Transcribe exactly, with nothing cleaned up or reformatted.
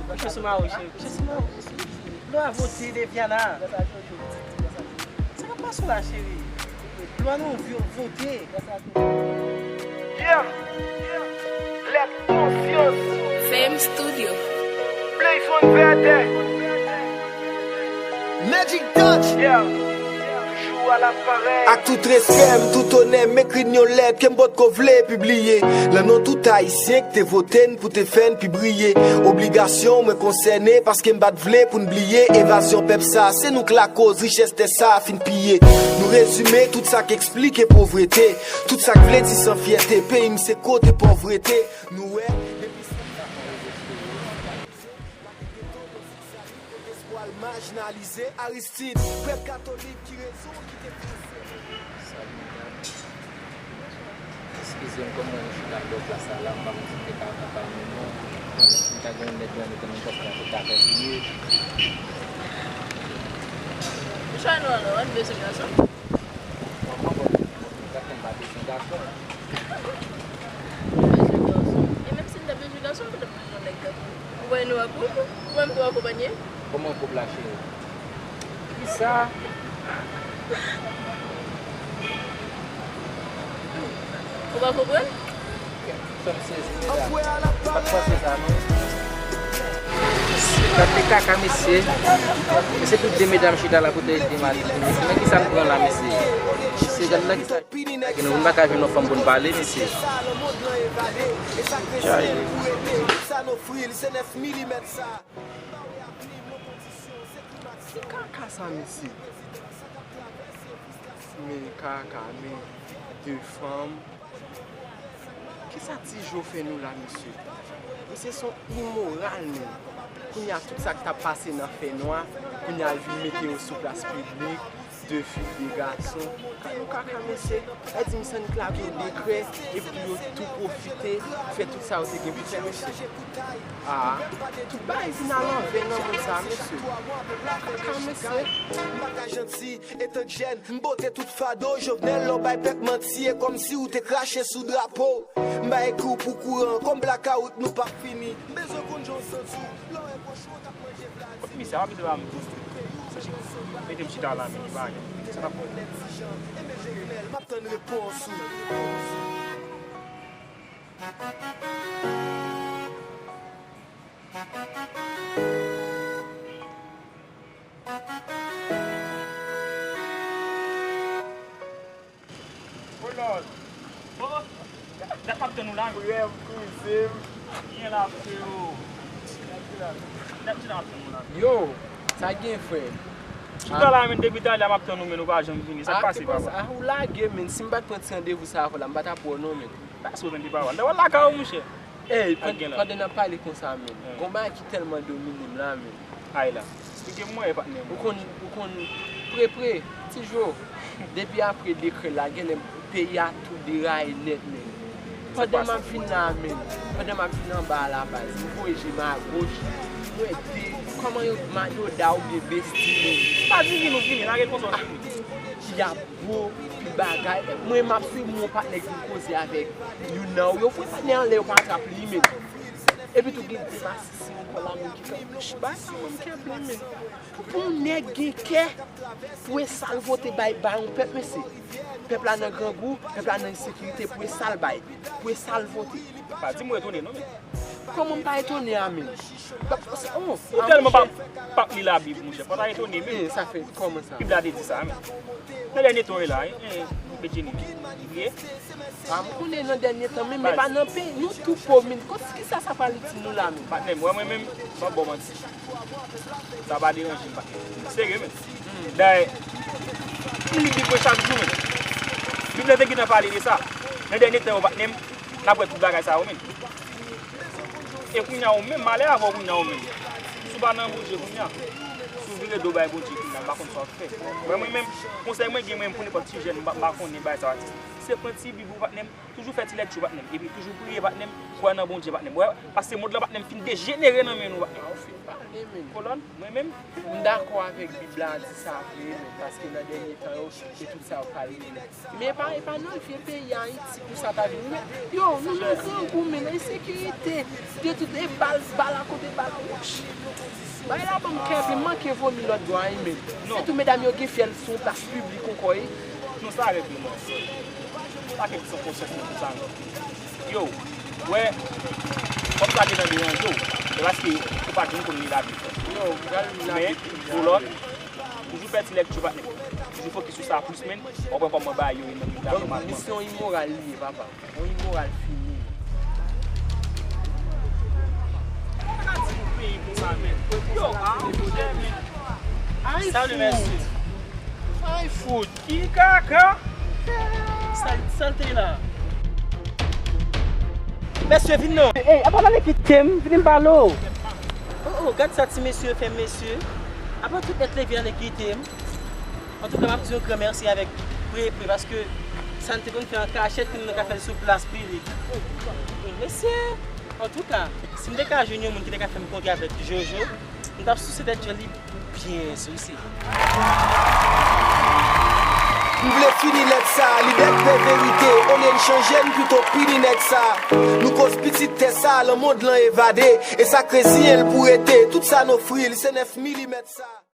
Kouche sou mari w, cheri. Kouche sou mari w. Lwa vote, Deviana. Sa k ap pase w la, cheri? Lwa nou vo-, vote. Yeah. Lèt konsyans. Fame Studio. Blaze One Verde. Magic Touch. Yeah. Toujou a laparèy. Ak tout respè m, tout onè m, ekri n yon lèt ke m potko vle pibliye. Lan non tout Ayisyen k te vote n pou te fè n pi briye. Obligasyon mwen konsène, paske m pa t vle pou n bliye. Evazyon pèp sa, se nou k lakoz richès tè sa fin piye. Nou rezime tout sa k eksplike povrete, tout sa k vle di san fyète. Peyi m se kote pòvrete. Nou wè, depi Espwa l majinalize, Aristide, prèt katolik ki rezon ki te fòse. Salut, madame. Eskize m, kòm mwen chita bò plas la, la, m pa konn si m te ka anba men nou. M ta gen yon nèg nan nou, kòm yon pòs la, te ka fè siye. Ou chwa nou alò, ann bezwen gason? Kòman, bon, m ta fè m pa bezwen gason. Bezwen gason. E menm si n ta bezwen gason, poutèt Yon nèg tankou ou. Ou wè nou an koup? Ou menm tou akonpanye? Kòman koup la, cheri? Kisa? Ou pa konprann? Fè m sezi, medam. M pa t panse sa, non. Gad de kaka, mesye. E se tout de medam chita la pou te ede madanm. Men kisa n pran la, mesye? Se gad la kisa. Lage nou, nou pa ka jwenn yon fanm pou n pale, mesye. Ki kaka sa, mesye? Men kaka, men de fanm. Kisa Ti Jo fè nou la, mesye? Mesye, se yon imoral, men. Kounye a, tout sa k t ap pase nan fènwa, kounye a, l vin mete yo sou plas piblik. De fi, de gason. Ka nou kaka, mesye. Sa di m Sanik lage yon dekrè, epi yo tou pwofite fè tout sa yo te gen pou fè, mesye. Ah, tout bagay vin alanvè nan mond sa, mesye. Kaka, mesye. M pa ka janti, etan k jèn, m pote tout fado. Jovenel, lè w bay pèp manti, e kòmsi w te krache sou drapo. M pa ekri w pou kouran, kòm blakawout nou p ap fini. M bezwen konn jan w santi w, lè w wè pwòch ou t ap manje. Kot misye a, pa bezwen ba m tou. Mete m chita la, men li pa gen. Sa n ap fè? M ap tann repons ou. Oh Lord. Oh, dat m ap tann ou la. Frè m, kouzen m. Byen la, freo. Dat m ap tann ou la. Yo, sa gen, frè? Chita la, men, depi talè m ap tann ou, men ou pa janm vini. Sa k pase, papa? Ah, ou lage, men. Si m pa t pran ti randevou sa avè w la, m pa t ap wè w non, men. Pase w tande, papa. M ta wè l lakay ou, monchè. Ey, pandan n ap pale konsa, men, gon bagay ki tèlman domine m la, men. Ay la. Esplike m, mwen, patnè m. Ou konn, ou konn, Prepre, Ti Jo, depi apre dekrè la, genlè peyi a tou deraye nèt, men. Pandan m ap vin la, men, pandan m ap vin anba a la baz, m voye je m agoch, m wè de, kòman yo, madoda oubyen besti, men. Pa di vin ou vini, lage l konsa w vini. Y ap gwo, pi bagay. Mwen, m ap swiv yon patnè ki vin koze avèk youn nan yo. Yo fout patnè anlè, yo pa atrap li, men. Epi tou gen de masisi ankò la, men, ki fè pich bay sa, mwen, m kenbe, men. Pou yon nèg gen kè pou e sa l vote bay, bay yon pèp, mesye. Pèp la nan grangou, pèp la nan ensekirite, pou e sa l bay, pou e sa l vote. Pa di m ou etone, non, men. Kòman m pa etone a, men? Ou tèlman pa, pa ap li Labib, monchè. Fò w ta etone, men. Sa fè kòman sa? Bib la te di sa, men. Nan dènye tan yo la, hein, hein, Bedjine. Ye? Ah, m konnen nan dènye tan, men, men pa nan peyi, nou tou pòv, men. Kisa sa pral itil nou la, men? Patnè m, wè mwen menm, m pa ba w manti. Sa pa deranje m, patnè m. M serye, men. Dayè, m li Bib mwen chak jou, men. Bib la te gentan pale de sa. Nan dènye tan yo, patnè m, n ap wè tout bagay sa yo, men. E kounye a ou menm, malè avè w kounye a ou menm. Si w pa nan Bondye kounye a, si w vire do bay Bondye kounye M pa konn sa w ap fè. Mwen, mwen menm, konsèy mwen gen mwen pou nenpòt ti jèn, m pa, m pa konnen bagay sa yo atis. Se pran ti Bib ou patnè m, toujou fè ti lèkti patnè m, epi toujou priye patnè m, kwè nan Bondye patnè m. Wè, paske mond lan patnè m fin dejenere nan men nou patnè m. Kolòn, mwen menm. M dakò avèk Bib la di sa vre, men paske nan dènye tan yo, se tout sa yo pral rele. Men e pa, e pa nan vye peyi Ayiti pou sa ta vin. Men, yo, nou nan grangou, men nan ensekirite. De tout, e bal, bal akote bal, wouch. Bay la ban m kè, vin manke vomi lòt bò a, men. Non. Sitou medam yo gen fyèl sou yon plas piblik ankò, wi. Non, sa regle, non. Pa kesyon konsyans mwen pou sa, non. Yo, wè, kòm sa gentan deranje w, se paske ou pa t janm konn li lavi. Yo, m pral li lavi. Men, pou lòt, toujou fè ti lèkti patnè. Toujou fokis sou sa plis, men, w ap wè kòman bagay yo ye nan peyi la nòmalman. Misyon imoral li ye, papa. Yon imoral fini. Yo, ah, monchè, men. Ay, salut, fout. Mesye, vin non. Ey, apa pale kite m, vin m pale w. Oh, oh, gad sa ti mesye fè, mesye. Apa tout nèt leve ale kite m. Antouka, m ap di yon gran mèsi avèk pre, pre, paske sa n te konn fè an kachèt, nou ka fè l sou plas piblik. Mesye, antouka, si m te ka jwenn yon moun ki te ka fè m kontre avèk Jojo, m t ap souse tèt Jojo li byen souse. M vle fini lèt sa, li bèk pè verite. Olye n chanje, n pito pini nèg sa. Nou koz pitit tè sa, lanmond lan evade. E sa k reziyen l pou rete. Tout sa n ofri, li se nèf milimèt sa.